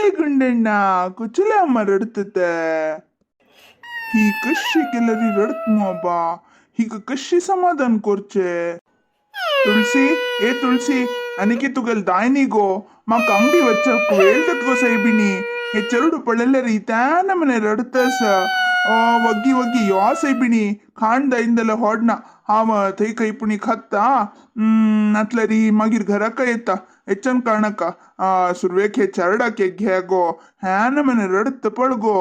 कुचले गुंडण्णा, कुचले अम्मा रडत? ही कशी केल्यारी रडत मो बा, हिका कशी समाधान करचे? तुळसी, ए तुळसी, अनिकी तुगेल दायनी गो, म्हाका अंगडी वच्चाक वेळ गो सैबिणी. हे चेरडू पळयल्यार त्यान मने रडतस. वग्गी वग्गी यो सैबिणी, खाण दाईंदले होडना, हांव थंय खंय पुणी खाता नातल्यारी मागीर घराक येता. ಹೆಚ್ಚನ್ ಕಾರಣಕ್ಕ सुरवेक हे चरडाक घे गो, ह्यान मने रडत पळ गो.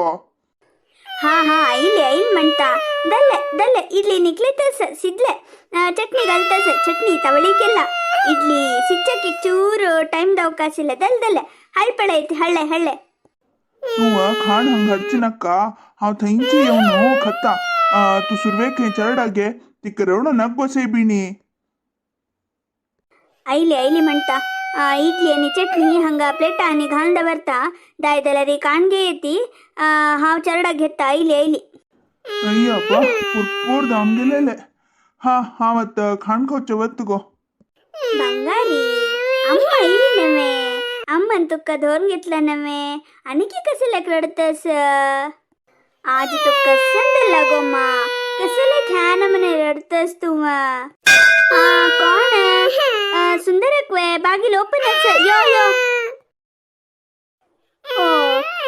हा हा, आईले आईल म्हणता. दल्ले दल्ले, इडली निकले सिದ್ಲೆ, ಚಟ್ನಿ घालतास, ಚಟ್ನಿ ತವಳಿಕೆಲ್ಲ. ಇಡ್ಲಿ ಸಿಚ್ಚಕ್ಕೆ ಚೂರು ಟೈಮ್ ಅವಕಾಶ ಇಲ್ಲ. ದಲ್ ದಲ್ಲೆ, ಹಳ್ಪಳ ಐತಿ, ಹಳ್ಳೆ ಹಳ್ಳೆ. तूं खाण हांगा हाडची नाका, हांव थंयची येवन खाता. तूं सुरवेक हे चरडा घे, तिका रडो नाक गो सैबिणी. ಐಲಿ ಐಲಿ म्हणता. इडली आणि चटणी हंगा प्लेटा आणि घालून दवरता, दाय जाल्यार काणगे येती. हांव चरडा घेता, आयली आयली. अय्यप्पा, पुरपूर धांवन गेलेले. हा, हांव आतां खाण खावचें वत गो. ಬಂಗಾರಿ, अम्मा ಐಲಿ नव्हे, अम्मन तुका धरून घेतला नव्हे, आणखी कसल्याक रडतस? आज तू कसन दिला गो मा, कसले ख्यान मने रडतस तू? कोण सुंदरक वे? बागील ओपन आसा, यो यो. ओ,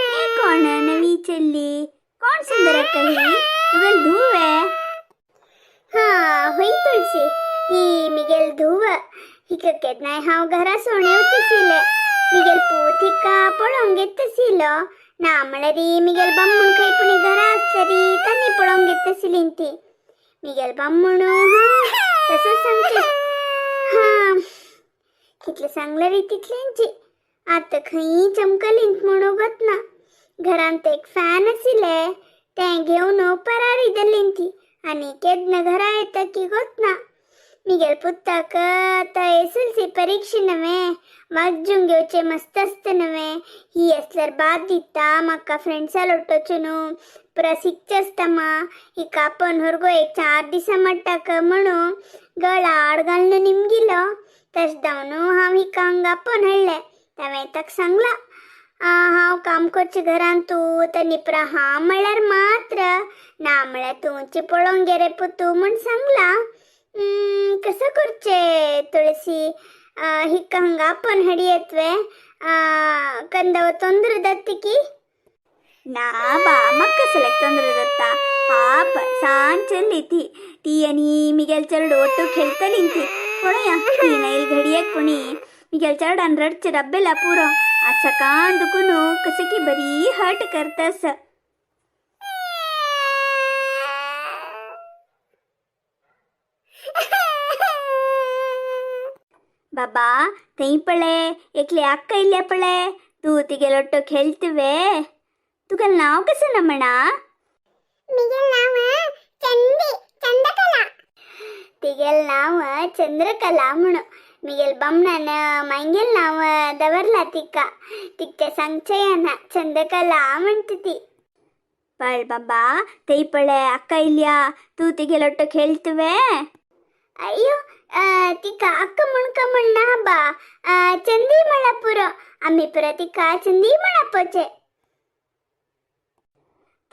ही कोण नवी चल्ली? कोण सुंदरक ही? तुगेल धूव आहे? हा होय तुळशी, ही मिगेल धूव. हिका केन्नाय हांव घरा सोणेवतशिले. मिगेल पूत हिका पळोवंक येतशिलो, ना म्हळ्यार मिगेल बामूण खंय पुणी घरा आसतरी तांणी पळोवंक येतशिली ती. मिगेल बामूण हा तसं सांगचे, हा कितलें सांगल्यार तितलेंची. आतां खंय चमकलींत म्हणून ना. घरांत एक फॅन आशिल्लें, तें घेवन परारी जाली ती आनी केन्ना घरा येता की गोत ना. मिगेल पुताक आतां एसएलसी परीक्षा नव्हे, वाजूंक घेवचें मस्त आसता नव्हे. ही आसल्यार बाद दिता म्हाका, फ्रेंड्सा लोटोचो न्हू, पुरा शिकचें आसता मा. हिका आपोवन व्हर एक 4 दिसां मट्टाक म्हणून गळा आड घालून निमगिलो. तशें जावन हांव हिका हांगा आपोवन हाडलें. हांवें ताका सांगलां, हांव काम करचें घरांत तूं तर निपरा हा म्हळ्यार मात्र, ना म्हळ्यार तुमचें पळोवंक गे रे पुतू म्हूण सांगलां. कसं करचें तुळसी? हिका हांगा आपोवन हाडयेत वे? कंदव ತೊಂದ್ರೆ ದತ್ತಿकी ना बा, म्हाका कसल्याक ತೊಂದ್ರೆ जाता? पाप सान चल्ली ती. ती आनी मिगेल चेरडू ಒಟ್ಟು खेळतली ती. पळोवया ती नाईल घडयेक पुणी मिगेल चेरडान रडचे रब्बेला पुरो. आज सकाळ दुखून कसं की बरी हर्ट करतस. बाबा, थंय पळे, एकले अक्का इल्ल्या पळे. तूं तिगेलोट्टो खेळतवे? तुगेलें नांव कसं ना म्हणा? मिगेल नाव चंदी, चंद्रकला. तिगेल नाव चंद्रकला म्हणून मिगेल बमणान मांगेल नाव दवरला तिका. तिका सांगचें ना, चंद्रकला म्हणटा ती. पळ बाबा, थंय पळे अक्का इल्ल्या. तूं तिगेलोट्टो खेळतवे? अय्यो, तिका अक्का म्हणका म्हणना बा, चंदी म्हणा पुरो. आमी पुरो तिका चंदी म्हणा.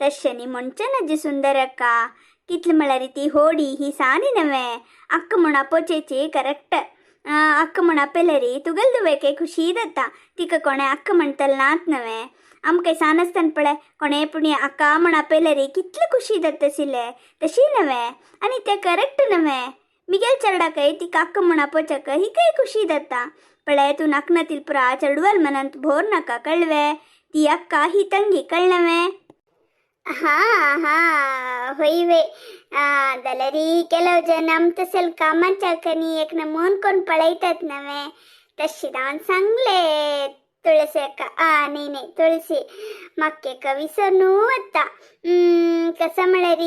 तशें न्ही म्हणचें ना जी सुंदर अक्का, कितलें म्हळ्यार ती होडी ही सानी नव्हे. अक्का म्हूण आपोवचेची करेक्ट. अक्का म्हूण आपयल्यारी तुगेल धुवेक खुशी जाता. तिका कोणें अक्का म्हणटलें नात नव्हे. आमकां सान आसतना पळय, कोणें पुणी अक्का म्हूण आपयल्यारी कितलें खुशी जाता आशिल्लें, तशी नव्हे. आनी तें करेक्ट नव्हे. मिगेल चेरडाकय तिका अक्का म्हूण आपोवच्याक हिकय खुशी जाता. पळय, तूं नाकना तिलपुरा चेडवाल मनांत भोर नाका, कळवे? ती अक्का ही ತಂಗಿ, कळ्ळें? हा हा, होय वे. जाल्यार ಕೆಲವು ಜನ आमच्या कामाच्या नी एक नमून कोण पळयतात नव्हे, तशी जावन सांगले तुळसी अक्का. आ न्ही न्ही तुळसी, म्हाका एक विसरून वता. कसं म्हळ्यार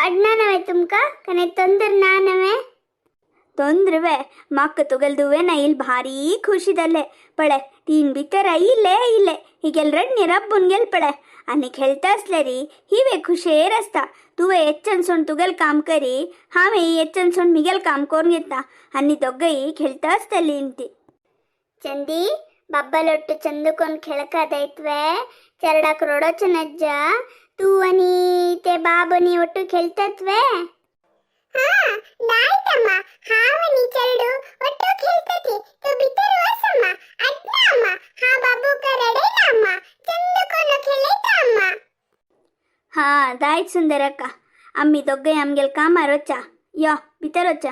अडना नव्हे तुमकां, कने ತೊಂದ್ರೆ ना नव्हे? ತೊಂದ್ರವೆ, ಮಕ್ಕ ತುಗಲ್ದುವೆ ನಾ ಇಲ್ಲಿ ಭಾರೀ ಖುಷಿ ದಲ್ಲೆ. ಪಳೆ, तीन भितर इल्ले इल्ले हिगेल रडणी रब्बून गेल पळे. आनी खेळता आसल्यारी हिवे खुशेर आसता. तुवें एच्चन सोण तुगेल काम करी, हांवें एच्चन सोण मिगेल काम करून घेता, आनी दोगय खेळता आसतली ती. चंदी, बाब्बालोट्टू चंद कोण खेळका दैत्वे चरडाक रोडोच नज्ज तू आणि ते बाबनी ಒಟ್ಟು खेಳ್ತತ್ವೆ. ಹಾ ದಾಯ್ತಮ್ಮ, ಹಾವನಿ ಚರಡು ಒಟ್ಟು ಖೇಳ್ತತಿ. ತು ಬಿತರ್ ವಸಮ್ಮ ಅಡ್ನ ಅಮ್ಮ, ಹಾ ಬಾಬುಕ ರಡೇನ ಅಮ್ಮ, ಚಂದ ಕೊನು खेळैತ ಅಮ್ಮ. ಹಾ ದಾಯ್ತು ಸುಂದರಕ್ಕ, ಅಮ್ಮಿ ದೊಗ್ಗೈ ಆಮ್ಗೆಲ್ ಕಾಮಾರ್ ವಚ್ಚ, ಯೋ ಬಿತರ್ ವಚ್ಚ.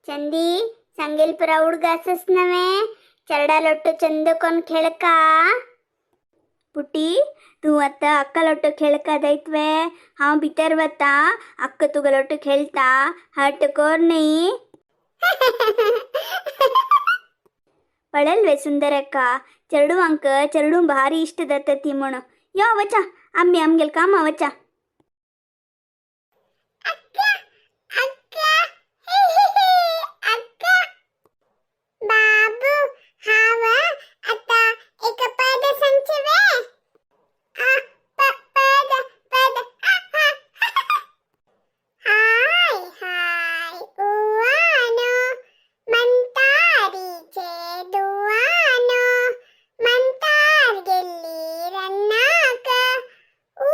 ಚಂದಿ ಸಂಗೇಲ್ಪುರ ಹುಡ್ಗ ನವೆ ಚರಡಲೊಟ್ಟು ಚಂದಕೊನ್ खेळಕ. ಪುಟ್ಟಿ तू आता अक्कलोट्टू खेळका दैत्वे, हांव भितर वता, अक्क तुगलोट्टू खेळता, हट कोर नही. पळलवे सुंदरಕ್ಕ, चेरडुवांक चेरडू भारी इष्ट दत्तती म्हणू. यो वचा, आम्ही आमगेल कामा वचा. ಅಕ್ಕ ಅಕ್ಕ ಅಕ್ಕ, ಬಾಬು ಹಾವ ಅತ್ತ ಏಕ ಪದ ಸಂಚವೆ. ಆ ಪ ಪದ ಪದ ಆ, ಹ, ಹಾಯ್ ಹಾಯ್ ಉವಾನೋ ಮಂತಾರಿ ಚೇ ದುವಾನೋ ಮಂತಾರ್ ಗೆಲ್ಲಿ ರನ್ನಾಕ ಊ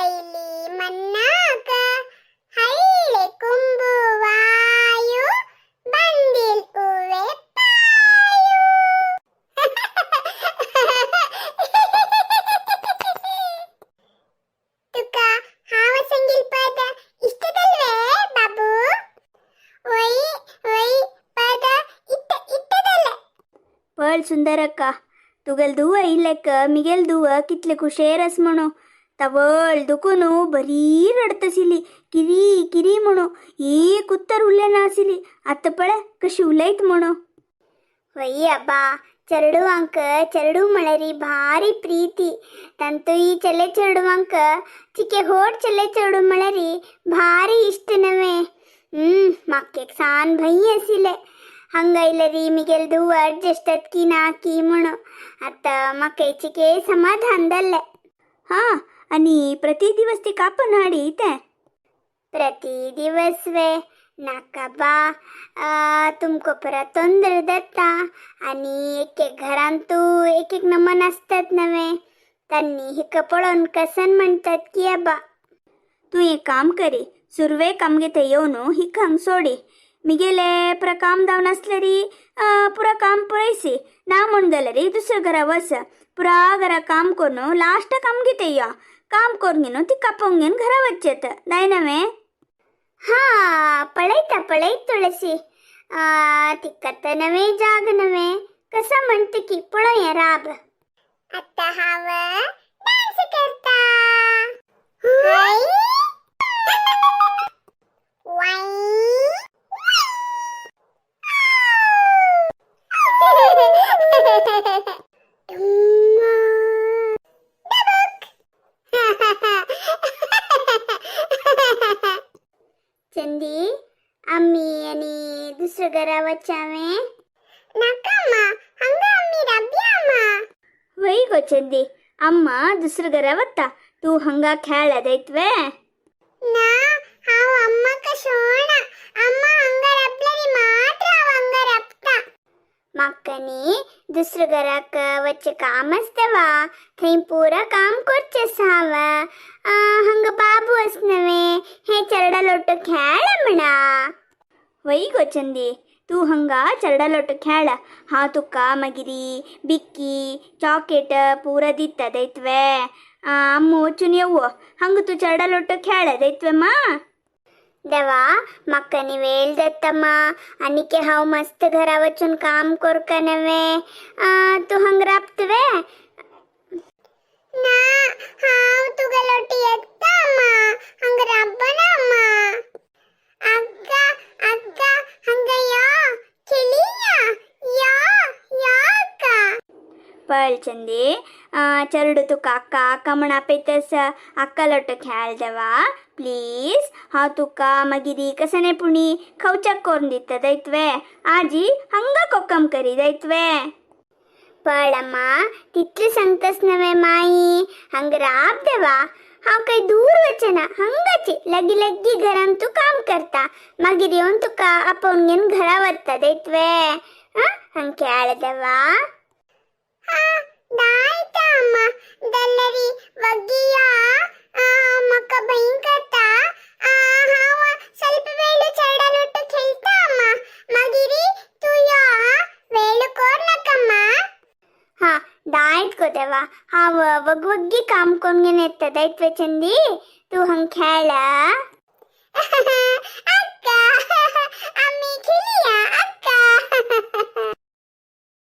ಐಲಿ ಮನ್ನಾಕ ಹಳ್ಳಿ ಕುಂಬುವಾಯು ಬಂದಿಲ್ ಉವೆ ಪಾಯು. ತುಕ ಹಾವ ಸಂಗಿಲ್ ಪದ ಇಷ್ಟದಲ್ವೇ ಬಾಬು? ಒಯ್ ಒಯ್ ಪದ ಇಟ್ಟ ಇಟ್ಟದಲ್ಲ. पळ सुंदरक्का, तुगेल धुव इल्लेक मिगेल धुव कितले खुशेर आस म्हणू. तवळ दुखून बरी रडतसिली, किरी किरी म्हणू. एक उत्तर उरलें नासिली. आतां पळय कशी उलयत म्हणू. वय अब्बा, चेरडुवांक चेरडू म्हळ्यारी भारी प्रीती. ತಂತು ಈ ಚೆಲ್ಲೆ ಚೇಡುವಂಕ ಚಿಕ್ಕೆ ಹೋಡ್ ಚೆಲ್ಲೆ ಚೇಡು म्हळ्यारी भारी इश्ट नवे. म्हाका सान भंय आशिल्लें हंगायलरी मिगेल धुव अडजस्ट की ना की म्हणू. आतां म्हाका चिके समाधान जाल्लें. हां, आणि प्रति दिवस ती कापून हाडी ते. प्रति दिवस वे? नाका बा, तुमको परत तोंदर जाता आनी एक एक घरान तूं एक एक नमन आसतात नवे, तांणी हिका पळोवन कसन म्हणतात की अब्बा. तूं एक काम करी, सुरवेक आमगे थंय येवन हिका हांग सोडी. मिगेले पुरा काम जावन आसल्यारी पुरा काम पुरयसी ना म्हण जाल्यारी दुसऱ्या घरा वच, पुरा घरा काम करून लास्टाक आमगे थंय यो, काम करून घेवन ती कापोवन घेवन घरा वचचें जायना नवे? हा पळयता पळयत तुळशी, तिका तर नवे जाग नवे कसं म्हणते की पळोवया राब. आता हाव डान्स करता. हाय वाई. धुम्मा. डबक. चंदी, आम्ही आणि दुसऱ्या घरा वचावे. नाका अम्मा, हंगा आम्ही राब्या अम्मा. वय गो चंदी, अम्मा दुसऱ्या घरा वता, तूं हंगा खेळ दैत्वे. ना, हांव अम्माक शोणा. अम्मा हंगा रबल्यारी मात्र हांव हंगा रबता. म्हाका न्ही दुसऱ्या घराक वचचें काम आसता वा, थंय पुरा काम करचें आसा हांव. हांगा बाबू आस नवे, हे चेरडा लोटो खेळ म्हणा. वय गो चंदी, तूं हंगा चरडा लोटो खेळ, हांव तुका मागीर बिक्की चॉकेट पुरा दिता दैत्वे. अम्म वचून येवो, हंगा तूं चरडा लोटो खेळ दैत्वे मा. देवा, म्हाका न्ही वेळ जाता मा, आनीक हांव मस्त घरा वचून काम करका नवे. तूं हांगा राबतवे? ना, हांव तुका लोटी येता अम्मा, हंगा राबना अम्मा. अक्का अक्का हंगा यो खेळिया, यो यो अक्का. पळ चंदी, चरडू तुका अक्का अक्का म्हण आपयतस, अक्का लोटो खेळ देवा प्लीज. हांव तुका मागीर कसने पुणी खवच्याक करून दिता दैत्वे. आजी हंगा कोकम करी दैत्वे. पळ अम्मा, तितलें सांगतस नवे माई, हांगा राब देवा. हांव काही दूर वचना, हांगाची लगी लगी घरान तूं काम करता, मागीर येवन तुका आपोवन घेवन घरा वता दैत्वे. हांग खेळ देवा. गो देवा, हांव वगवग्गी काम करून घेवन येता दायत चंदी, तूं हांग खेळ. अक्का, आम्ही खेळूया.